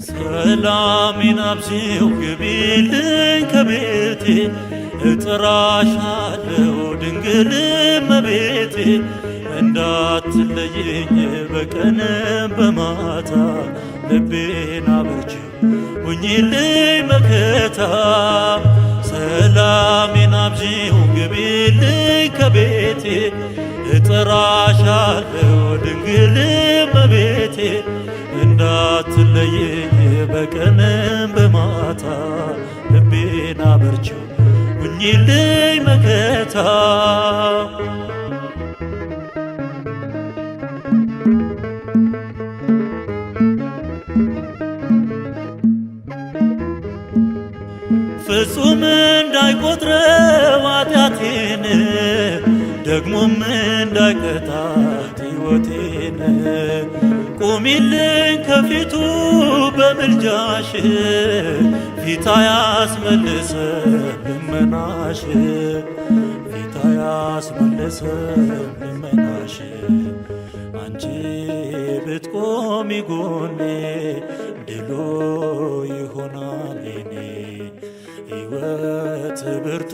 ሰላሜን አብዢው ግቢልኝ ከቤቴ፣ እጥራሻለሁ ድንግል እመቤቴ፣ እንዳትለይኝ በቀንም በማታ፣ ልቤን አበርቺው ሁኚልኝ መከታ። ሰላሜን አብዢው ግቢልኝ ከቤቴ፣ እጥራሻለሁ ድንግል እመቤቴ፣ እንዳትለይኝ በቀንም በማታ፣ ልቤን አበርቺው ሁኚልኝ መከታ። ፍጹም እንዳይቆጥረው ኃጢአቴን፣ ደግሞም እንዳይቀጣት ሕይወቴን፣ ቁሚልኝ ከፊቱ በምልጃሽ፣ ፊታ ያስመልሰም ልመናሽ፣ ፊታ ያስመልሰም ልመናሽ። አንቺ ብትቆሚ ጎኔ ድሎ ይሆናል የኔ። ሕይወት ብርቱ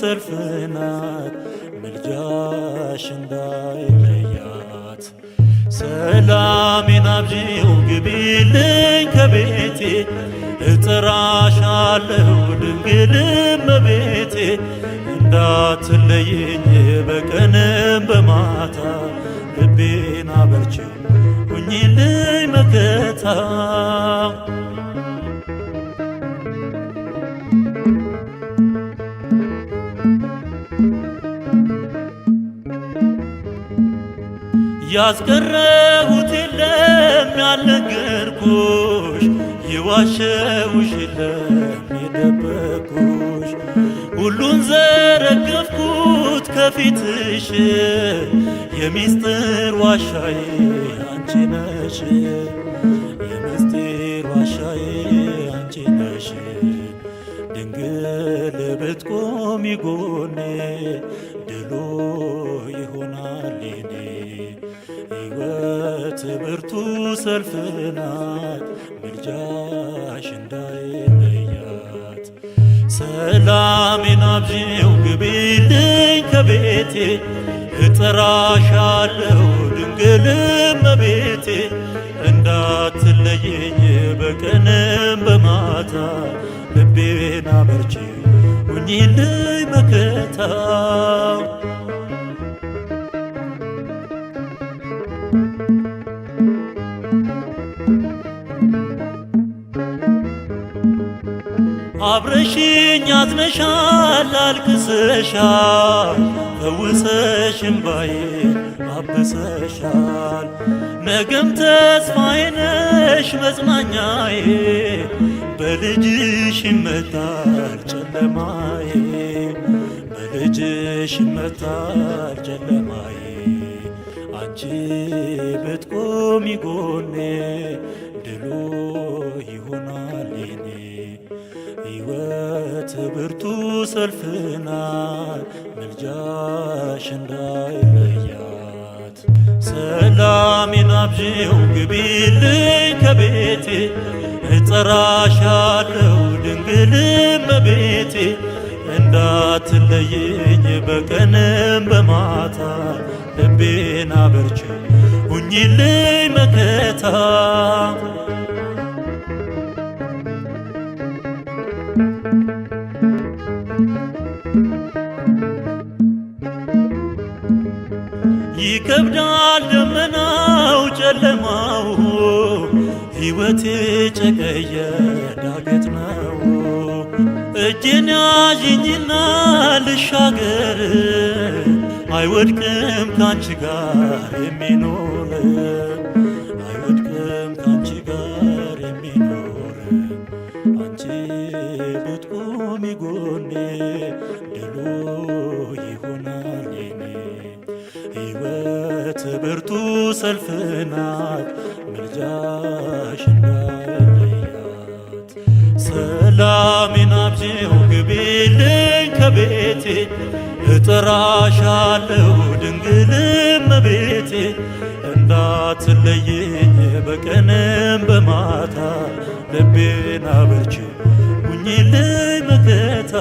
ሰልፍ ናት፣ ምልጃሽ እንዳይለያት። ሰላሜን አብዢው ግቢልኝ ከቤቴ፣ እጥራሻለሁ ድንግል እመቤቴ፣ እንዳትለይኝ በቀንም በማታ፣ ልቤን አበርቺው ሁኚልኝ መከታ። ያስቀረሁት የለም ያልነገርኩሽ፣ የዋሸሁሽ የለም የደበቅኩሽ፣ ሁሉን ዘረገፍኩት ከፊትሽ፣ የሚስጥር ዋሻዬ አንቺ ነሽ፣ የምስጢር ዋሻዬ አንቺ ነሽ። ድንግል ብትቆሚ ጎኔ ድሎ ይሆናል የኔ። ሕይወት ብርቱ ሰልፍ ናት፣ ምልጃሽ እንዳይለያት። ሰላሜን አብዢው ግቢልኝ ከቤቴ፣ እጠራሻለሁ ድንግል እመቤቴ፣ እንዳትለይኝ በቀንም በማታ፣ ልቤን አበርቺው ሁኚልኝ መከታ። አብረሽኝ አዝነሻል አልቅሰሻል፣ ፈውሰሽ እምባዬን አብሰሻል። ነገም ተስፋዬ ነሽ መጽናኛዬ፣ በልጅሽ ይመታል ጨለማዬ፣ በልጅሽ ይመታል ጨለማዬ። አንቺ ብትቆሚ ጎኔ ድሉ ይሆናል የኔ። ሕይወት ብርቱ ሰልፍ ናት፣ ምልጃሽ እንዳይለያት። ሰላሜን አብዢው ግቢልኝ ከቤቴ፣ እጠራሻለሁ ድንግል እመቤቴ፣ እንዳትለይኝ በቀንም በማታ፣ ልቤን አበርቺው ሁኚልኝ መከታ። ይከብዳል ደመናው ጨለማው፣ ሕይወቴ ጨቀየ ዳገት ነው። እጄን ያዥኝና ልሻገር፣ አይወድቅም ካንቺ ጋር የሚኖር፣ አይወድቅም ካንቺ ጋር የሚኖር። አንቺ ብትቆሚ ጎኔ ድሉ ይሆናል የኔ። ሕይወት ብርቱ ሰልፍ ናት፣ ምልጃሽ እንዳይለያት። ሰላሜን አብዢው ግቢልኝ ከቤቴ፣ እጠራሻለሁ ድንግል እመቤቴ። እንዳትለይኝ በቀንም በማታ፣ ልቤን አበርቺ ሁኚልኝ መከታ።